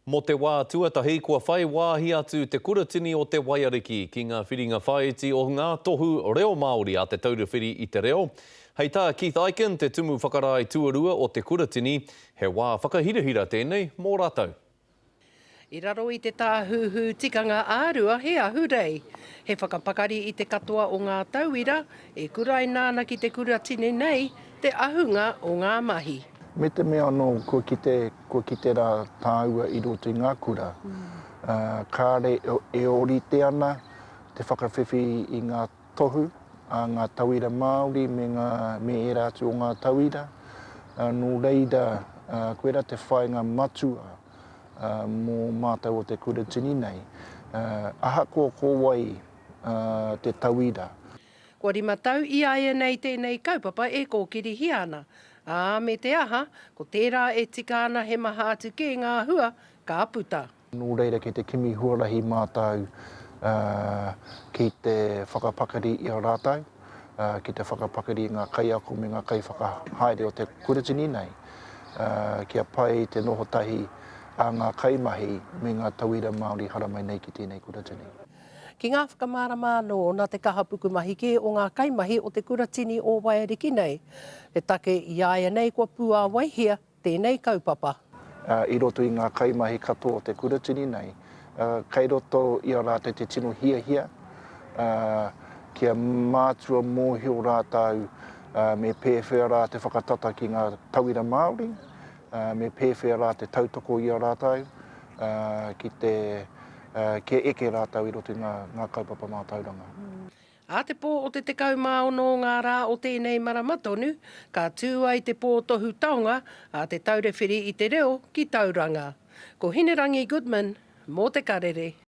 Mō te wā tuatahi, kua whai wāhi atu Te Kuratini o Te Waiariki ki ngā whiringa whāiti o ngā tohu reo Māori a Te Taura Whiri i te Reo. Hei tā Keith Ikin, te Tumu Whakarae Tuarua o Te Kuratini, he wā whakahirahira tēnei mō rātou. I raro i te tāhuhu tikanga ā-rua he ahurei, he whakapakari i te katoa o ngā tauira e kuraina ana ki te kuratini nei te ahunga o ngā mahi. Me te mea anō kua kite, kua kite rā tāua i roto i ngā kura, kāre e ōrite ana te whakawhiwhi i ngā tohu a ngā tauira Māori me ngā, me ērā atu o ngā tauira. Nō reira, koirā te whāinga matua mō mātou o te Kuratini nei, ahakoa ko wai te tauira. Kua 5 tau iāianei tēnei kaupapa e kōkirihia ana, ā, me te aha, ko tērā e tika ana he maha atu kē ngā hua ka puta. Nō reira kei te kimi huarahi mātou ki te whakapakari i a rātou, ki te whakapakari i ngā kaiako me ngā kaiwhakahaere o te Kuratini nei, kia pai te noho tahi a ngā kaimahi me ngā tauira Māori haramai nei ki tēnei Kuratini. Ki ngā whakamārama anō nā te kaha pukumahi kē o ngā kaimahi o te Kuratini o Waiariki nei, te take i āianei kua puāwaihia tēnei kaupapa. I roto i ngā kaimahi katoa o te Kuratini nei, kei roto i a rātou te tino hiahia kia mātua mōhio rātou me pēwhea rā te whakatata ki ngā tauira Māori, me pēwhea rā te tautoko i a rātou ki te, kia eke rātou i roto i ngā kaupapa mātauranga. Ā te pō o te 16 o ngā rā o tēnei marama tonu, ka tū ai te pō tohu taonga a Te Taura Whiri i te Reo ki Tauranga. Ko Hinerangi Goodman mō Te Karere.